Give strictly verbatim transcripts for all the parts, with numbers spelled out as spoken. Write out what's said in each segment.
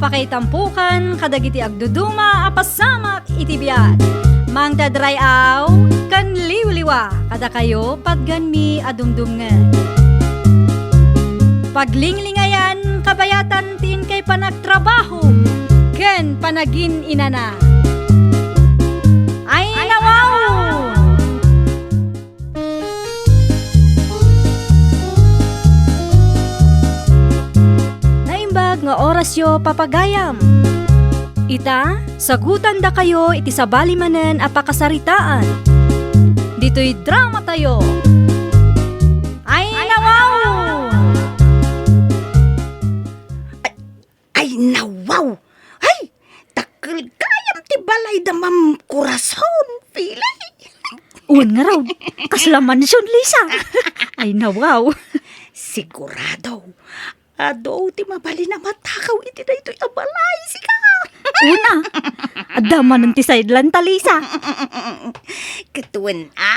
Pakaitampukan kadagiti agduduma a pasamak iti biag. Mangted ray-aw ken liwliwa kadakayo patganmi a dumdumngeg. Paglinglingayan kabayatan ti inkay panagtrabaho ken panagin-inana. Ay, nawaw! Naimbag nga orasyo, papagayam. Ita, sagutandakayo iti sabali manen a pakasaritaan. Ditoy dramatayo. Ay, nawaw! Ay, nawaw! Ay, dakkel gayam ti balay da Ma'am Corazon, Felly. Wen ngarud, kasla mansion, Lisa. Ay, nawaw. Sigurado, adu ti mabalin a matakaw iti daytoy a balay, sika. Una, adda manen ti sideline ta, Lisa. Ket wen a?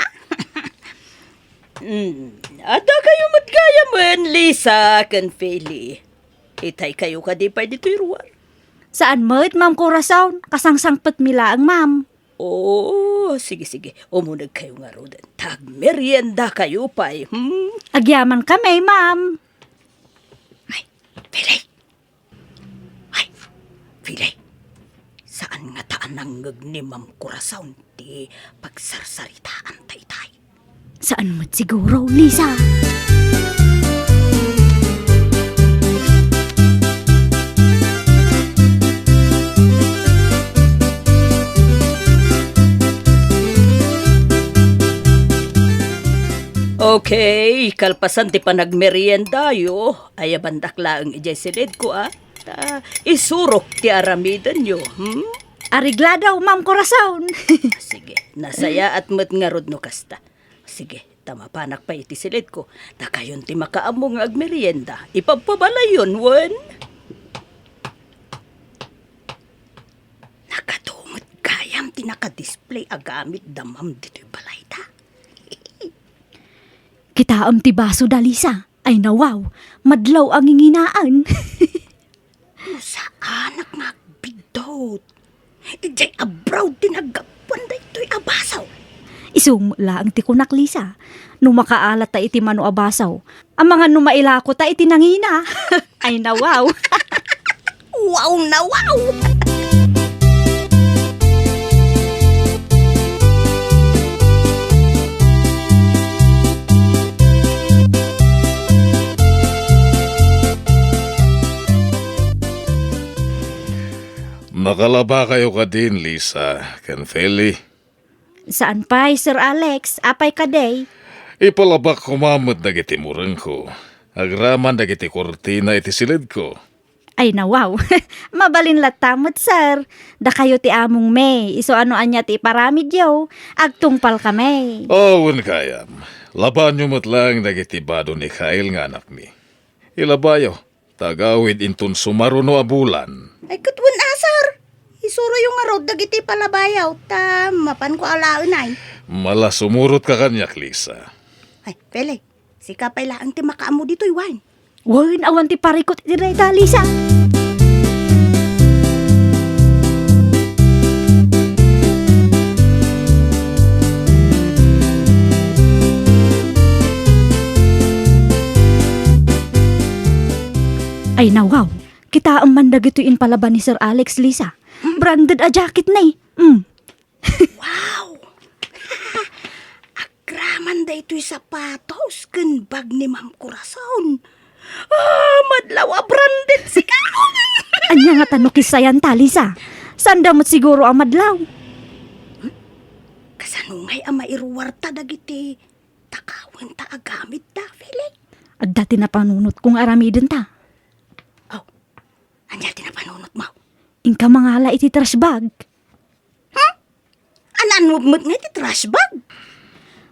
Mm, addakayo met gayamen, Lisa ken Felly. Itaykayo kadi pay ditoy ruar? Saan met, Ma'am Corazon. Kasangsangpetmi laeng, ma'am. Oh, sige, sige. Umunegkayo ngaruden. Ta agmeriendakayo pay, hmm? Agyamankami, ma'am. Ay, Felly! Ay, Felly! Saan ngata a nangngeg ni Ma'am Corazon ti pagsarsaritaanta itay? Saan met siguro, Lisa. Okay, kalpasan ti panagmeriendayo, ayabandak laeng idiay silidko, a. Ta isurok ti aramidenyo, hmm? Areglado, Ma'am Corazon. Sige, nasayaat met ngarud no kasta. Sige, ta mapanak pay iti silidko. Dakayon ti makaammo nga agmerienda. Ipabpabalayyon, wen? Nagadu met gayam ti naka-display a gamit da Ma'am ditoy balayda. Kitaem ti baso da, Lisa. Ay, nawaw, madlaw a nginginaan. No saanak nga agbiddut, idiay abroad ti naggapuan daytoy a baso. Isu met laeng ti kunak, Lisa. No makaalat ta iti mano a baso, amangan no mailako ta iti nangina. Ay, nawaw. Wow na wow! Makalabakayo kadin, Lisa, ken Felly? Saan pay, Sir Alex. Apay kadi? Ipalabak koma met dagiti murengko. Agraman dagiti kurtina iti silidko. Ay, nawaw. Mabalin latta met, sir. Dakayo ti among May. Isu a no ania ti iparamidyo, agtungpalkami. Oh, wen gayam. Labaanyo met laeng dagiti bado ni Kyle nga anakmi. Ilabayo, ta agawid inton sumaruno a bulan. Ay, ket wen a, sir. Isurayo ngarud dagiti palabayo, ta mapanko alaenay. Mala sumurotka kaniak, Lisa. Ay, Felly, sika pay laeng ti makaammo ditoy, wen? Wen, awan ti parikut iti dayta, Lisa. Ay, nawaw. Kitaem man dagitoy impalaba ni Sir Alex, Lisa. Branded a jacket ni. Mm. Wow! Agraman daytoy sapatos ken bag ni Ma'am Corazon. Ah, madlaw a branded, sika! Ania ngata no kissayan ta, Lisa? Sanda met siguro a madlaw. Hmm? Kasano ngay a mairuarta dagiti takawenta a gamit da, Felly? Adda ti napanunotko nga aramidenta. Oh, ania ti napanunotmo? Inka mangala iti trash bag. Hmm? Ania met ngay ti trash bag?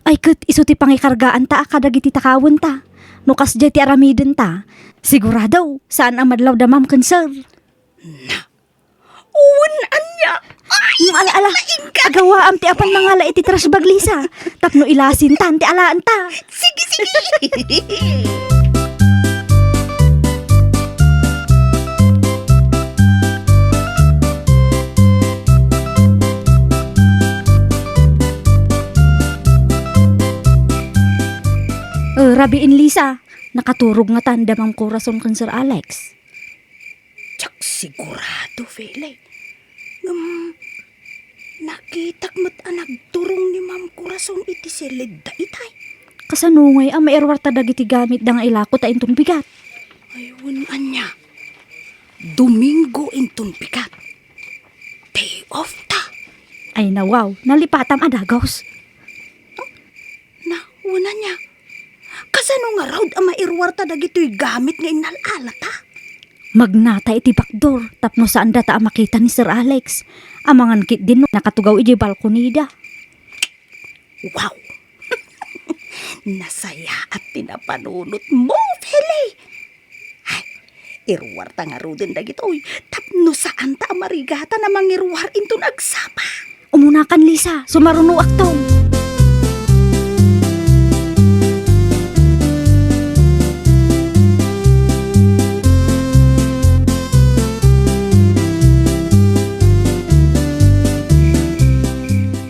Ay, ket isu ti pangikargaanta a kadagiti takawenta. No kasdiay ti aramidenta, sigurado, saan a madlaw da Ma'am ken Sir. Na, wen ania? Ay, ala, ala, naingka. Agawaam ti apan mangala iti trash bag, Lisa. Tapno ilasintan ti alaanta. Sige, sige. Rabiin, Lisa, nakaturog ngatan da Ma'am Corazon ken Sir Alex? Diak sigurado, Fele. Ngem, nakitak met a nagturong ni Ma'am Corazon iti siled da itay. Kasano ngay a mairuarta dagiti gamitda nga ilakota inton bigat? Ay, wen ania. Domingo inton bigat. Day off ta. Ay, nawaw, nalipatam a dagus. Na, wen ania. Kasano ngarud a mairuarta dagitoy gamit nga innal-alata? Magnata iti bakdor tapno saandata a makita ni Sir Alex. Amangan ketdin no nakatugaw idiay balkonida. Wow! Nasayaat ti napanunotmo, Fele! Ay, iruarta ngaruden dagitoy tapno saanta a marigatan a mangiruar inton agsapa. Umunakan, Lisa, sumarunoakton.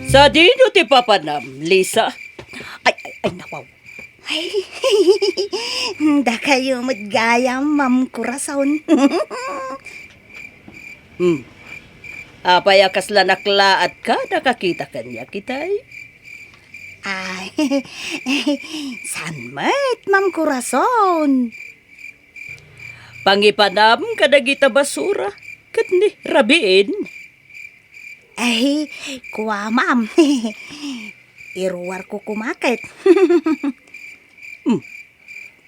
Sadino ti papanam, Lisa? Ay, ay, ay, nawaw. Ay, dakayo met gayam, Ma'am Corazon. Hmm. Apay a kasla naklaatka, nakakita kaniak itay? Ay, saan met, Ma'am Corazon? Pangipanam kadagita basura, ket ni rabiin. Ay, kua, ma'am. Iruarko koma ket. Hmm.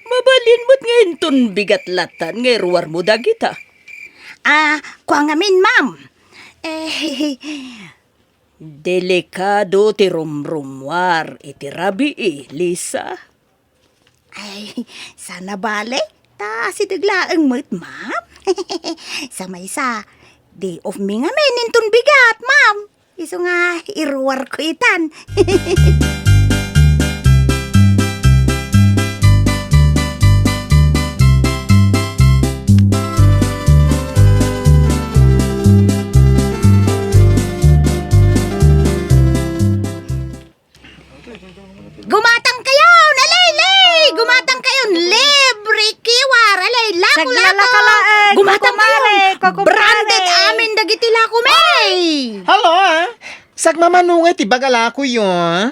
Mabalin met nga inton bigat latan nga iruarmo dagita. Ah, kua ngamin, ma'am. Eh, delikado ti rumrumuar iti rabii, Lisa. Ay, saan a bale, ta asideg laeng met, ma'am. Sa maysa, day off mi ngamin inton bigat, ma'am. Isu nga, iruarko itan. Gumatang kayo! Nalaylay! Gumatang kayo! Libre kiwar! Alay, lako, lako! Naglalakalaen, Gumatang kayo! Kukumare, kukumpare. Branded amin dagiti lako, may! Hello, ah. Sagmamano nga iti baga lako yo, ah?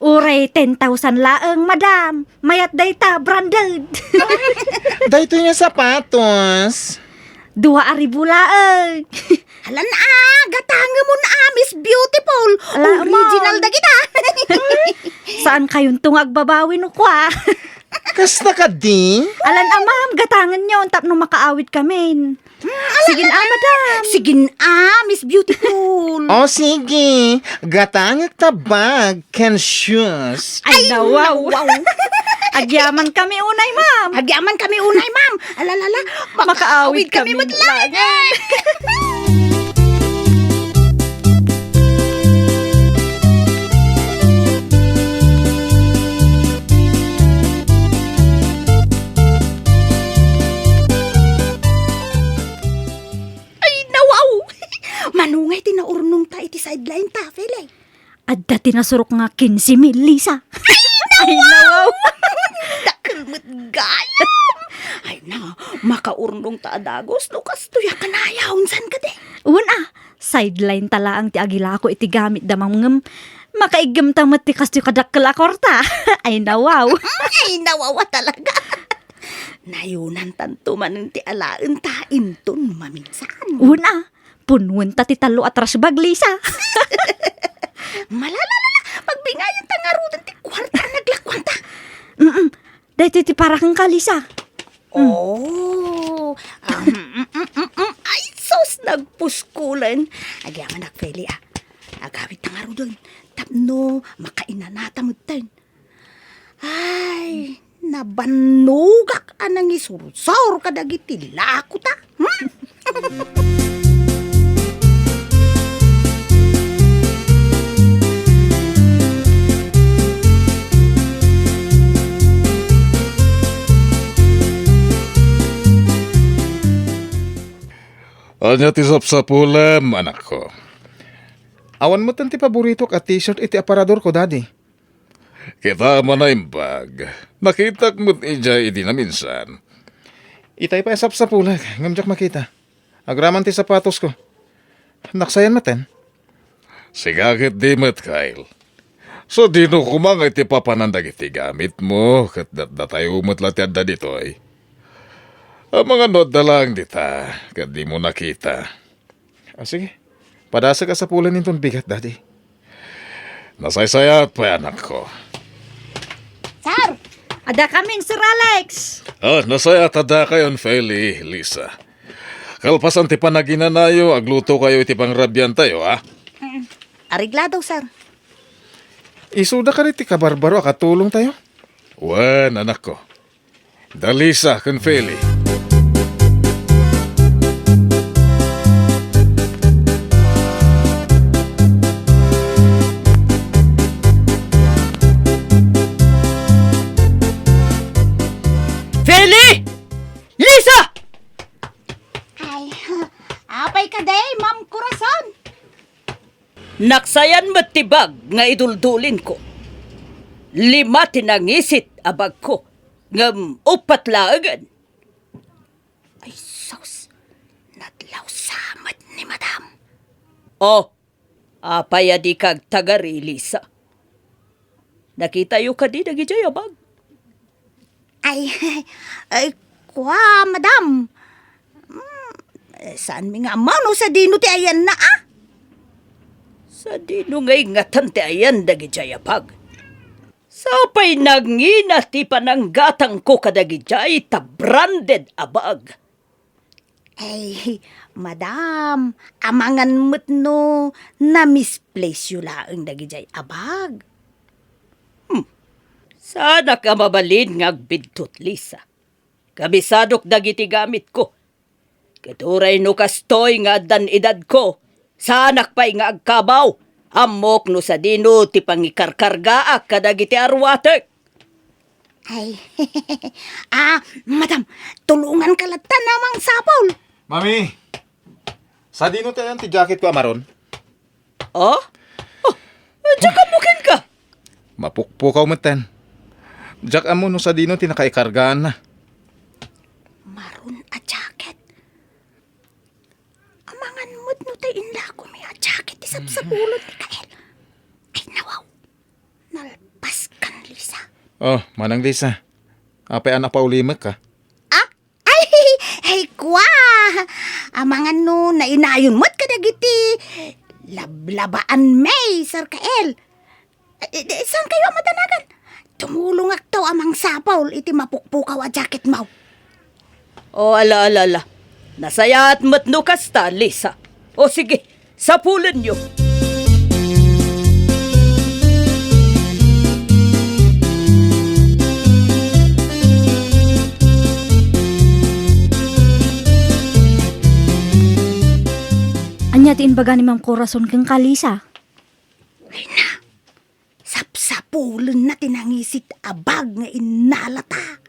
Uray ten thousand laeng, madam. Mayat dayta, branded. Daytoy nga sapatos. Dua a ribu laeng. Alan a, gatangemon a, Miss Beautiful. Ala, original ma'am. Dagita. Saan kayonto nga agbabawi no kua? Kasta kadi? Alan a, ma'am, gatangenyon tapno makaawid kamin. Sigin a, madam. Sigin a, Miss Beautiful. O, sige. Gatangek ta bag ken shoes. Ay, nawaw. Agyaman kami unay, ma'am. Agyaman kami unay, ma'am. Alalala, makaawid kami met laeng. Ay, nawaw! Mano ngay ti naurnongta iti sideline ta, Fele? Adda ti nasurok nga quince mil, Lisa. Ay, nawaw! Dakkel met gayam! Ay na, makaurnongta a dagus no kastoy a kanayon, saan kadi? Wen a, sideline ta laeng ti agilako iti gamit da ma'am ngem makaiggemta met ti kastoy kadakkel a kuarta. Ay, nawaw! Ay, nawaw a talaga! Nayunantanto manen ti alaenta inton maminsan. Wen a, punnuenta ti tallo a trash bag, Lisa. Malalalala, pagbingayenta ngaruden ti kuarta a naglakuanta. Mm-mm. Daytoy ti para kenka, Lisa. Mm. Oh. Ah, mm, mm, mm, mm, mm. Ay, sus, nagpuskulen. Agyamanak, Feli, ah. Agawidta ngaruden. Tapno makainanata metten. Ay, nabannogak a nangisursor kadagiti lakota. Hmm? Ania ti sapsapulem, anakko? Awan metten ti paboritok a t-shirt iti aparadorko, Daddy. Kita a manaimbag. Nakitak met idiay idi naminsan. Itay pay a sapsapulek, ngem diak makita. Agraman ti sapatosko. Naksayan metten. Sika ket di met, Kyle. Sadino koma nga iti papanan dagiti gamitmo, ket datdatayo met la ti adda ditoy? Amangan no adda laeng dita, ket dimo nakita. Ah, sige. Padasek a sapulen inton bigat, Daddy. Nasaysayaat pay, anakko. Sir! Adda kamin, Sir Alex! Ah, nasayaat a dakayon, Feli, Lisa. Kalpasan ti panaginanayo, aglutokayo iti pangrabiantayo, ha? Mm. Areglado, sir. Isuda kadi ti kabarbaro a katulongtayo? Wen, anakko. Da Lisa ken Feli. Feli! Lisa! Ay, apay kadi, Ma'am Corazon? Naksayan met ti bag nga iduldulinko. Lima ti nangisit a bagko, ngem uppat laengen. Ay sus, nadlawsa met ni Madam. Oh, apay a dika agtagari, Lisa? Nakitayo kadi dagidiay a bag? Ay, ay, kua, Madam. Mm, saanmi nga ammo no sadino ti ayanna, a? Sadino nga ingatan ti ayan dagidiay a bag? Sapay nangina ti pananggatangko kadagidiay ta branded a bag. Ay, Madam, amangan met no na-misplace yo laeng dagidiay a bag. Hmm. Saanak a mabalin nga agbidtot, Lisa. Kabisadok dagiti gamitko. Ket uray no kastoy nga addan edadko, saanak pay nga agkabaw. Ammok no sadino ti pangikarkargaak kadagiti aruatek. Ay, ah, Madam, tulonganka latta a mangsapul. Mami, sadino ti ayan ti jacketko a maron? Oh? Oh, diak ammo kenka. Mapukpukaw metten. Diak ammo no sadino ti nakaikargaanna. Maron a jacket? Amangan met no tay inlakomi a jacket ti sapsapulon ti Kael. Ay, nawaw. Nalpaskan, Lisa. Oh, Manang Lisa. Apay a napaulimekka? Ah? Ay, ay, kua! Amangan no nainayon met kadagiti lablabaan, May, Sir Kael. Eh, eh, saan kayo a madanagan? Tumulongakto a mangsapul iti mapukpukaw a jacketmo. O, ala, ala, ala. Nasayaat met no kasta, Lisa. O, sige, sapulenyo. Ania ti imbaga ni Ma'am Corazon kenka, Lisa? Ay na, sapsapulenna ti nangisit a bag nga innalata.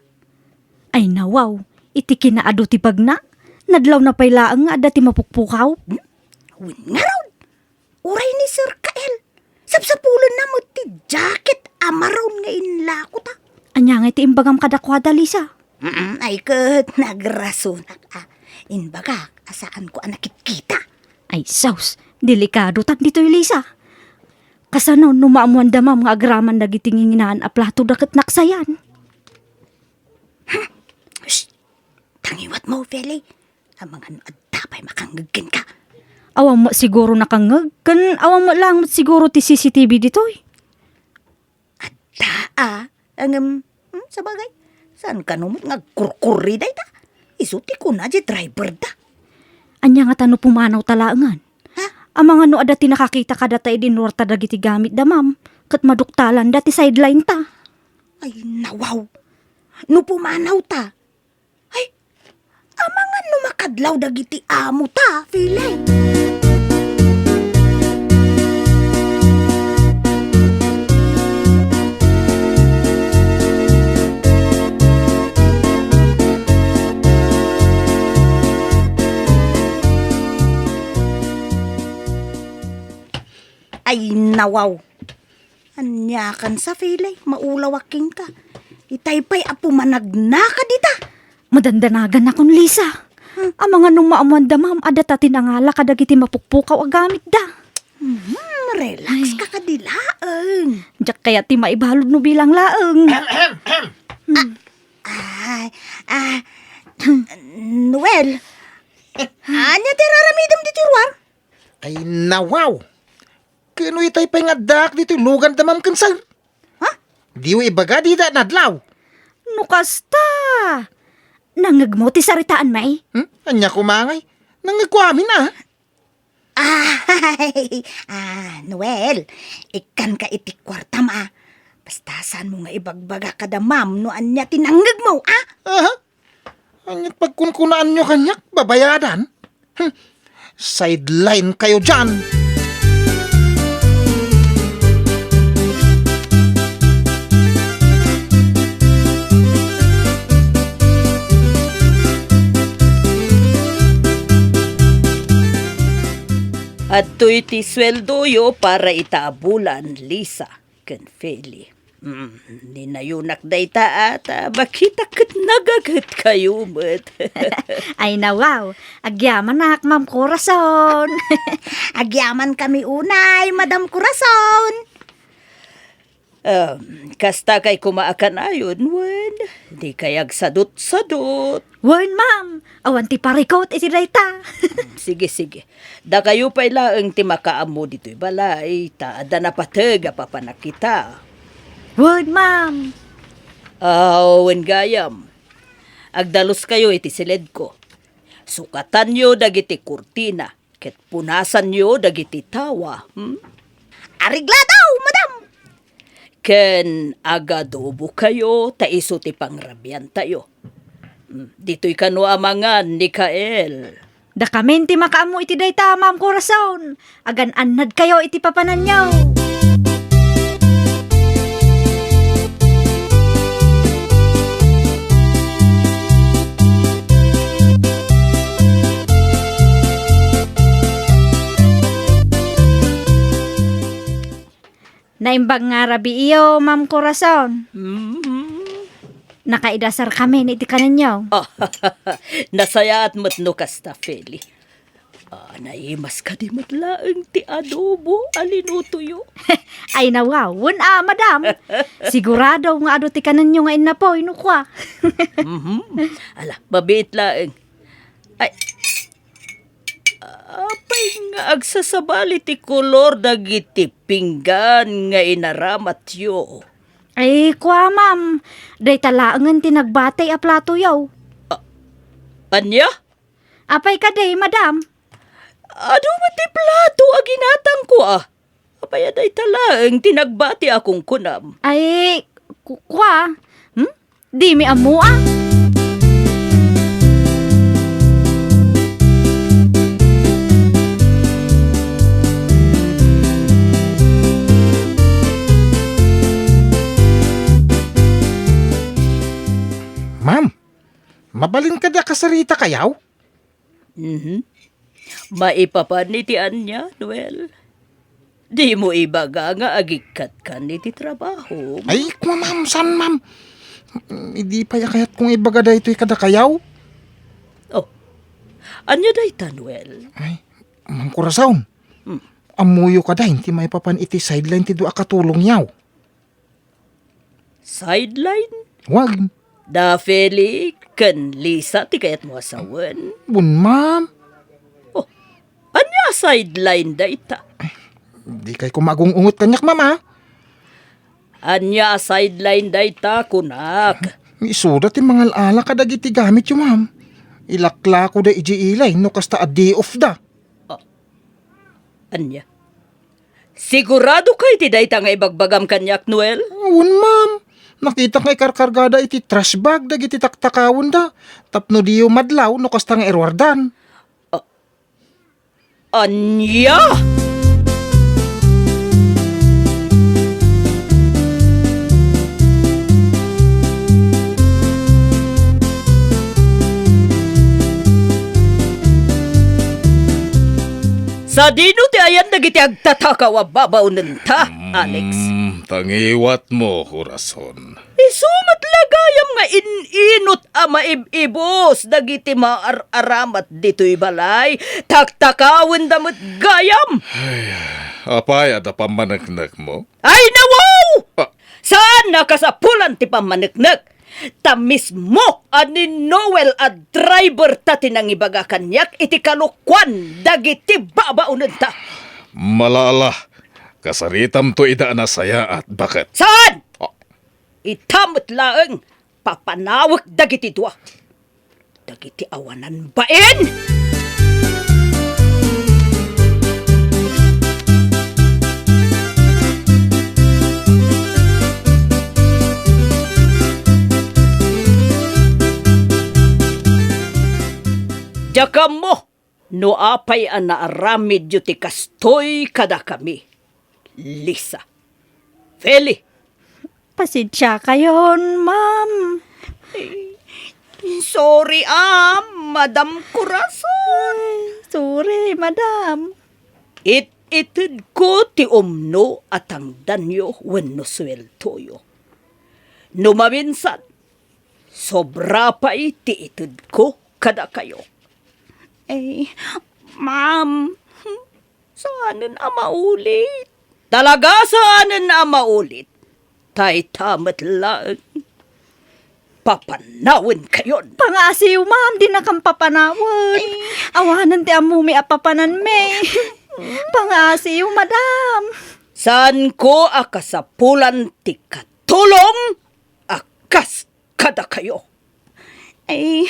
Ay nawaw, iti kinaadu ti bagna, nadlawna pay laeng nga adda ti mapukpukaw. Hmm? Wen ngarud, uray ni Sir Kael, sapsapulenna met ti jacket a maron nga inlakota. Ania ngay ti imbagam kadakuada, Lisa? Mm, ay ket nagrasonak a. Imbagak a saanko a nakitkita. Ay sus, delikadotan ditoy, Lisa. Kasano no maammoanda, Ma'am, nga agraman dagiti nginginaan a platoda ket naksayan? Hmm. Shh! Tangiwatmo, Feli. Amangan no adda pay makangngeg kenka. Awan met siguro nakangngeg, ken awan met laeng met siguro ti C C T V ditoy. Adda a, ngem, hmm, sabagay, saan kano met nga agkurkurri dayta? Isu ti kuna ti driver da. Ania ngata no pumanawta laengen? Ha? Amangan no adda ti nakakita kadata idi inwarta dagiti gamitda, Ma'am, ket maduktalanda ti sideline ta. Ay, nawaw. No pumanawta, ay, amangan no makadlaw dagiti amo ta, Feli. Ay, nawaw. Ania kan sa, Feli, maulawak kenka. Itay pay a pumanagnaka dita. Madandanagan akon, Lisa. Hmm. Amangan no maamuanda, ma'am, adda ta ti nangala kadagiti mapukpukaw a gamitda. Hmm, relax Ay. ka kadi laeng. Diak kayat ti maibalud no bilang laeng. Hmm. Ay, ah, Noel, ania ti raramidem ditoy ruar? Ay, nawaw! Ken no itay pay nga addaak ditoy luganda, ma'am, ken sir. Ha? Diyo ibaga dida nadlaw. No kasta, nangngegmo ti saritaan, may? Hmm? Ania koma ngay? Nangngegko amin, a. Ay, ah, Noel, ikkanka iti kuartam, a. Basta saanmo nga ibagbaga kada ma'am no ania ti nangngegmo, a. Aha. Ania't pagkunkunaanyo kaniak, babayadan? Hmm. Sideline kayo diyan. Adtoy ti sueldoyo para ita a bulan, Lisa ken Feli. Mm, ninayonak dayta a ta makitak ket nagaget kayo met. Ay, nawaw. Agyamanak, Ma'am Corazon. Agyamankami unay, Madam Corazon. Um, kasta kay koma a kanayon, wen, di kay agsadut-sadut. Wen, ma'am. Awan ti parikut iti dayta. Sige, sige. Dakayo pay laeng ti makaammo ditoy balay, ta adda napateg a papanakita. Wen, ma'am. Aw, wen gayam. Agdaluskayo iti siledko. Sukatanyo dagiti kurtina, ket punasanyo dagiti tawa, hmm? Areglado, madam! Ken agadobo kayo ta isu ti pangrabiantayo. Hmm, ditoy kano a mangan, Nikael. Dakamin ti makaammo iti dayta, Ma'am Corazon. Agan-annad kayo iti papananyo. Naimbag nga rabii, Ma'am Corazon. Mm. Nakaidasarkamin iti kanenyo. Nasayaat met no kasta, Feli. Ah, naimas kadi met laeng ti adobo a linutoyo. Ay, nawaw, wen a, madam. Sigurado nga adu ti kanenyo nga innapoy, no kua. Mhm. Ala, mabiit laeng. Ay, apay nga agsasabali ti kolor dagiti pinggan nga inaramatyo? Ay, kua, ma'am. Dayta laengen ti nagbati a platoyo. A-, ania? Apay kadi, madam? Adu met ti plato a ginatangko, a. Apay a dayta laeng ti nagbati a kunkunam? Ay, ku-, kua? Hmm? Dimi ammo, a. Ma'am, mabalin kadi a kasarita kayaw? Mhm. Maipapan iti ania, Noel? Dimo ibaga nga agikkat kan iti trabaho. Ay, kua, ma'am, saan, ma'am? Idi pay a kayatko nga ibaga daytoy kadakayaw. Oh, ania dayta, Noel? Ay, Ma'am Corazon. Hmm. Ammoyo kadi ti maipapan iti sideline ti dua a katulongyo. Sideline? Wen. Da Feli ken Lisa ti kayatmo a sawen? Wen, ma'am. Oh, ania a sideline dayta? Dikay koma agung-ungot kaniak, ma'am, a. Ania a sideline dayta, kunak? Isuda ti mangal-ala kadagiti gamityo, ma'am. Ilaklakoda idiay ilay no kasta a day off da. Ah, ania? Sigurado ka iti dayta nga ibagbagam kaniak, Noel? Wen, ma'am. Nakitak nga ikarkargada iti trash bag dagiti taktakawenda tapno diyo madlaw no kasta nga iruardan. Ah, ania? Adino ti ayan dagiti agtatakaw a babaonenta, Alex? Mm, ta ngiwatmo, Corazon. Isu met la gayam nga in-inut a maib-ibus dagiti maar-aramat ditoy balay. Taktakawenda met gayam. Ay, apay, adda pammaneknekmo? Ay, nawaw! Ah. Saan a kasapulan ti pammaneknek. Ta mismo a ni Noel a driver ta ti nangibaga kaniak iti kalokuan dagiti babaonenta. Malala, kasaritamto ida a nasayaat, baket. Saan? Ah. Ita met laeng, papanawek dagiti dua. Dagiti awanan bain! Diak ammo no apay a naaramidyo ti kastoy kadakami, Lisa. Feli. Pasensiakayon, ma'am. Sorry, ah, Madam Corazon. Ay, sorry, madam. It-itedko ti umno a tangdanyo wenno sueldoyo. No maminsan, sobra pay ti itedko kadakayo. Ay, ma'am, saanen a maulit. Talaga saanen a maulit. Ta ita met laeng, papanawenkayon. Pangaasiyo, ma'am, dinakam papanawen. Ay. Awanen ti ammomi a papananmi. Pangaasiyo, madam. Saanko a kasapulan ti katulong a kas kadakayo. Ay,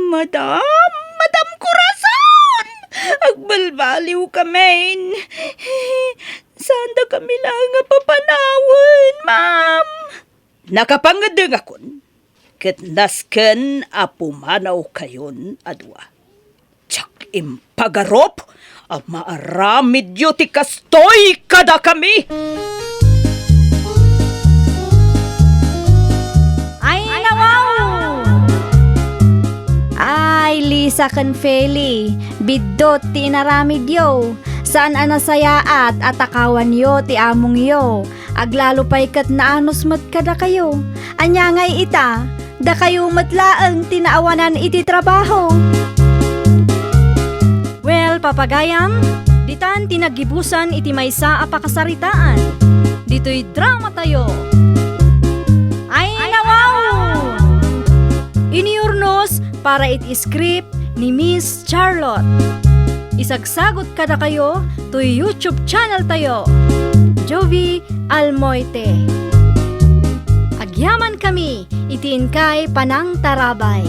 madam, Madam Corazon! Agbalbaliwkamin. Saandakami laeng a papanawen, ma'am. Nakapangngedengakon, ket nasken a pumanawkayon a dua. Diak impagarup a maaramidyo ti kastoy kadakami. Ay, nawaw! Ay, Lisa ken Feli, biddut ti inaramidyo. Saan a nasayaat a takawanyo ti amongyo. Aglalo pay ket naanus met kadakayo. Ania ngay ita, dakayo met laeng ti naawanan iti trabaho. Well, papagayam, ditan ti naggibusan iti maysa a pakasaritaan. Ditoy dramatayo. Ay, nawaw! Inurnos para iti script ni Miss Charlotte. Isagsagot kadakayo toy YouTube channel tayo, Jovie Almoite. Agyamankami iti inkay panangtarabay.